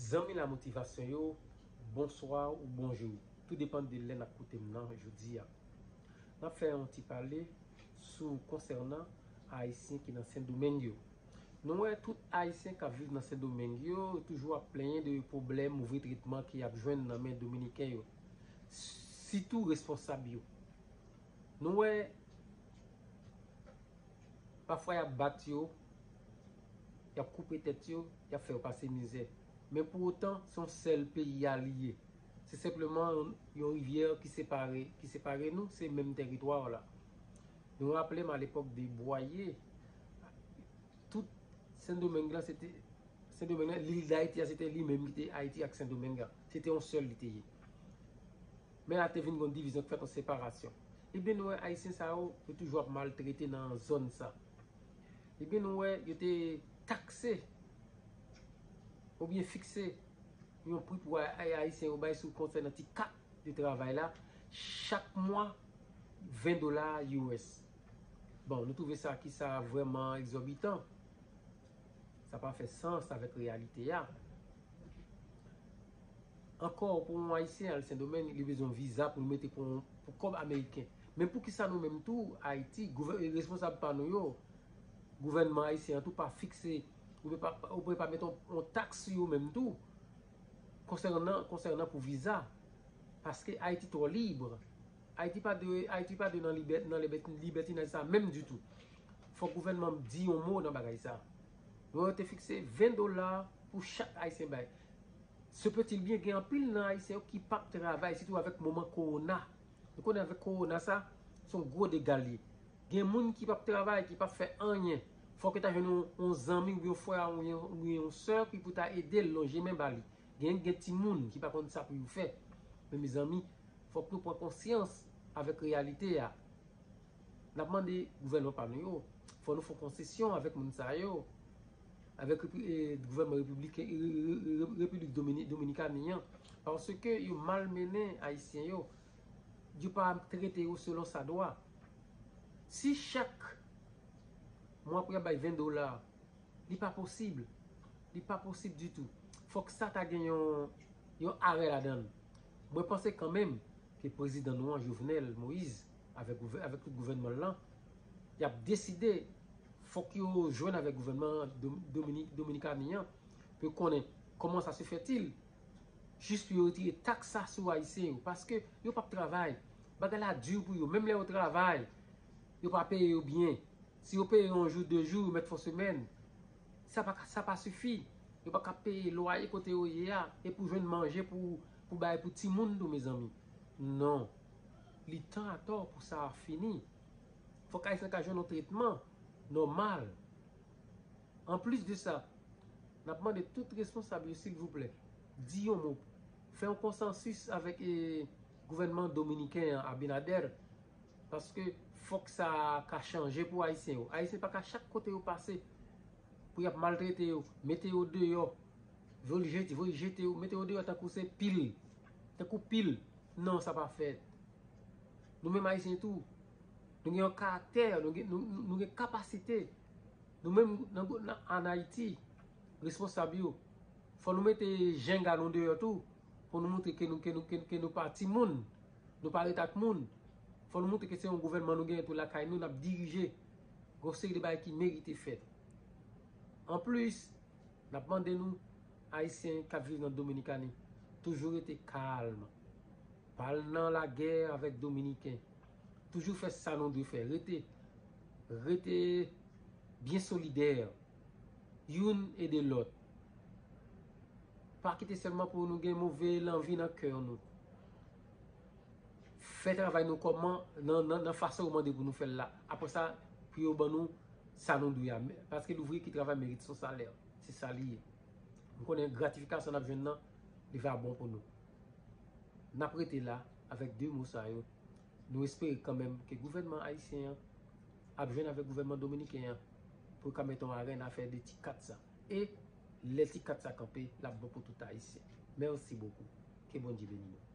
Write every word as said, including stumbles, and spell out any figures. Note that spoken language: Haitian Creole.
Zanmi la motivasyon yo, bonswa ou bonjou. Tou depann de lè n ap koute m nan jodi a. N ap fè yon ti pale sou konsènan Ayisyen ki nan Sendomeng yo. Nou wè tout Ayisyen k ap viv nan Sendomeng yo toujou ap plenyen de pwoblèm move tretman ki y ap jwenn nan men Dominiken yo. Sitou responsab yo. Nou wè pafwa y ap bat yo, y ap koupe tèt yo, y ap fè yo pase mizè. Men pou otan, se yon sèl peyi a li ye. Se senpleman yon, yon rivyè ki separe, ki separe nou, se menm tèritwa la. Nou raple m alepòk de Bwaye, tout Sendomeng lan, se te, Sendomeng lan, lil Dayiti a, se te li menm ki te Ayiti ak Sendomeng lan. Se te yon sèl li te ye. Men la te vin gon divizyon, fèt yon separasyon. Ebyen, nou wè Ayisyen sa yo, yo toujou ap maltrete nan zòn sa. Ebyen, nou wè, yo te takse oubyen fikse yon pri pou Ay-, Ayisyen yo bay sou konsènan ti kat de travay la, chak mwa, ven dola U S. Bon, nou twouve sa ki sa vrèman egzòbitan. Sa pa fè sans avèk reyalite a. Ankò, pou yon Ayisyen al Sendomeng, li bezwen viza pou l mete pou, pou kòb ameriken. Men poukisa nou menm tou, Ayiti, gouvè-, responsab pa nou yo, gouvènman ayisyen an tou pa fikse, ou pa, ou pa mete yon, yon taks sou yo menm tou, konsènan, konsènan pou viza. Paske Ayiti twò lib. Ayiti pa dwe, Ayiti pa dwe nan libè-, nan libè-, libètinaj sa menm ditou. Fòk gouvènman di yon mo nan bagay sa. Nou te fikse ven dola pou chak Ayisyen bay. Se peut-il bien, gen anpil nan Ayisyen yo ki p ap travay, sitou avèk moman kowona. Nou konnen avèk kowona sa, se yon gwo dega l ye. Gen moun ki p ap travay, ki p ap fè anyen. Fòk yo ta jwenn yon, yon zanmi oubyen yon frè oubyen, oubyen yon sè ki pou ta ede l lonje men ba li. Gen, gen timoun ki pa konn sa pou yo fè. Men mezanmi, fòk nou pran konsyans avèk reyalite a. N ap mande gouvènman pa nou yo, fò nou fè konsesyon avèk moun sa yo, avèk repi-, eh, gouvènman repibliken, re-, re-, re-, Repiblik Domini-, Dominikani an, paske yo malmennen Ayisyen yo, yo pa trete yo selon sa dwa. Si chak mwa pou y ap bay ven dola, li pa posib. Li pa posib ditou. Fòk sa ta gen yon, yon arè ladan l. Mwen panse kanmenm ke prezidan nou an, Jovenel Moïse, avèk gouvè-, avèk tout gouvènman l lan, y ap deside, fòk yo jwenn avèk gouvènman Dom-, Domini-, Dominikani an, pou yo konnen kòman sa se fètil, jis pou yo retire taks sa sou Ayisyen yo, paske yo p ap travay. Bagay la di pou yo, menm lè yo travay, yo pa peye yo byen. Si yo peye yon jou, de jou, yo mèt fè yon semèn, sa pa ka, sa pa sifi. Yo pa ka peye lwaye kote yo ye a, e pou jwenn manje pou, pou bay pou timoun tou, mezanmi. Non. Li tan atò pou sa fini. Fòk Ayisyen ka jwenn yon tretman nòmal. Anplis de sa, n ap mande tout responsab yo, silvouplè, di yon mo, fè yon konsansis avèk, eh, gouvènman dominiken an, Abinader, paske fòk sa ka chanje pou Ayisyen yo. Ayisyen pa ka chak kote yo pase pou y ap maltrete yo, mete yo deyò, voye jete, voye jete yo, mete yo deyò tankou se pil, tankou pil. Non, sa pa fèt. Nou menm Ayisyen tou, nou gen yon karaktè, nou gen, nou, nou, nou gen kapasite. Nou menm nan, nan, ann Ayiti, responsab yo, fò nou mete jenga nou deyò tou, pou nou montre ke nou, ke nou, ke, ke nou pa timoun, nou pa ret ak moun. Fò nou montre ke se yon gouvènman nou genyen tou lakay nou, n ap dirije. Gon seri de bagay ki merite fèt. Anplis, n ap mande nou, Ayisyen k ap viv nan Dominikani, toujou rete kalm. Pa al nan lagè avèk Dominiken. Toujou fè sa nou dwe fè. Rete, rete byen solidè, youn ede lòt. Pa kite sèlman pou nou gen move lanvi nan kè nou. Fè travay nou kòman, nan, nan, nan fason yo mande pou nou fè l la. Apre sa, pou yo ban nou sa nou dwe a. Paske louvriye ki travay merite son salè. Se sa li ye. M konnen gratifikasyon n ap jwenn nan, li va bon pou nou. N ap rete la avèk de mo sa yo. Nou espere kanmenm ke gouvènman ayisyen an ap jwenn avèk gouvènman dominiken an pou yo ka mete yon arèn afè de ti kat sa. E lè ti kat sa kanpe, l ap bon pou tout Ayisyen. Mèsi bokou. Ke Bondye beni nou.